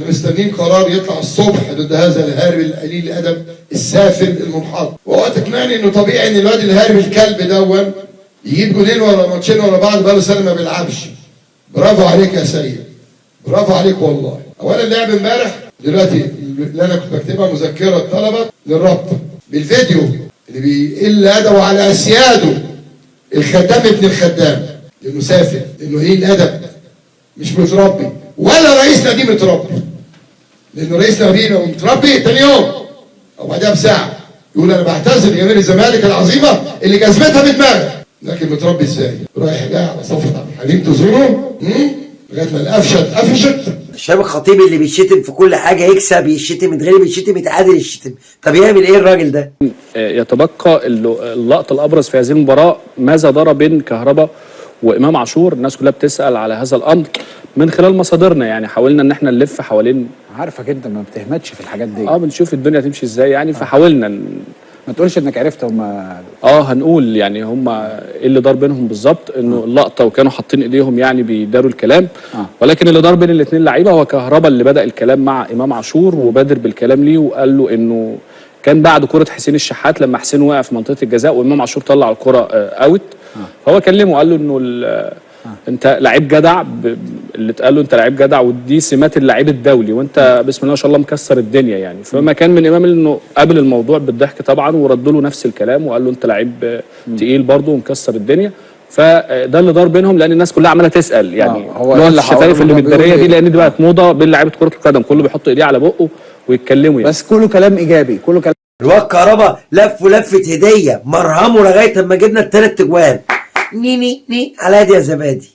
احنا مستنيين قرار يطلع الصبح ضد هذا الهارب القليل الادب السافل المنحط. وهو تقنعني انه طبيعي ان الواد الهارب الكلب دون يجيب جولين ورا ماتشين ورا بعض بقاله سنة ما بيلعبش. برافو عليك يا سيد، برافو عليك والله. اولا لعب امبارح، دلوقتي اللي انا كنت بكتبها مذكره طلبت للرابطة بالفيديو اللي بيقل ادبه على اسياده الخدام ابن الخدام، لانه سافل، لانه قليل الادب، مش متربي، ولا رئيسنا دي متربي. لانه رئيسنا دي لو متربي تاني يوم او بعدها بساعة يقول انا بعتذر لجماهير الزمالك العظيمة اللي جزمتها بدماغك. لكن متربي ازاي؟ رايح جاي على صفحة عبد الحليم تزوره لغاية ما القفشه اتقفشت. شاب الخطيب اللي بيشتم في كل حاجه، يكسب يشتم، يتغلب يشتم، يتعادل يشتم. طب يعمل ايه الراجل ده؟ يتبقى اللقطة الأبرز في هذه المباراة، ماذا دار بين كهربا وإمام عاشور؟ الناس كلها بتسأل على هذا الأمر من خلال مصادرنا، يعني حاولنا إن احنا نلف حوالين. عارفك انت ما بتهمتش في الحاجات دي. بنشوف الدنيا تمشي ازاي يعني، فحاولنا ما تقولش انك عرفت هما. هنقول يعني هما ايه اللي دار بينهم بالظبط، انه اللقطة وكانوا حاطين ايديهم يعني بيداروا الكلام. ولكن اللي دار بين الاثنين لعيبة هو كهربا اللي بدأ الكلام مع امام عاشور وبادر بالكلام ليه، وقال له انه كان بعد كرة حسين الشحات لما حسين وقع في منطقة الجزاء وامام عاشور طلع الكرة out. فهو كلمة وقال له انه انت لعيب جدع، اللي اتقال له انت لعيب جدع ودي سمات اللعيب الدولي، وانت بسم الله ما شاء الله مكسر الدنيا يعني. فما كان من امام انه قابل الموضوع بالضحك طبعا ورد له نفس الكلام وقال له انت لعيب تقيل برضه ومكسر الدنيا. فده اللي دار بينهم، لان الناس كلها عماله تسال يعني هو لغة اللي الشفايف اللي هو بيقول متداريه دي، إيه؟ لان دي بقت موضة بين لعيبة كره القدم، كله بيحط ايديه على بقه ويتكلموا يعني. بس كله كلام ايجابي، كله كلام. الواد كهربا لف ولفه هديه مرهمه لغاية اما جبنا الثلاث اجوان. ني ني ني على يا زبادي.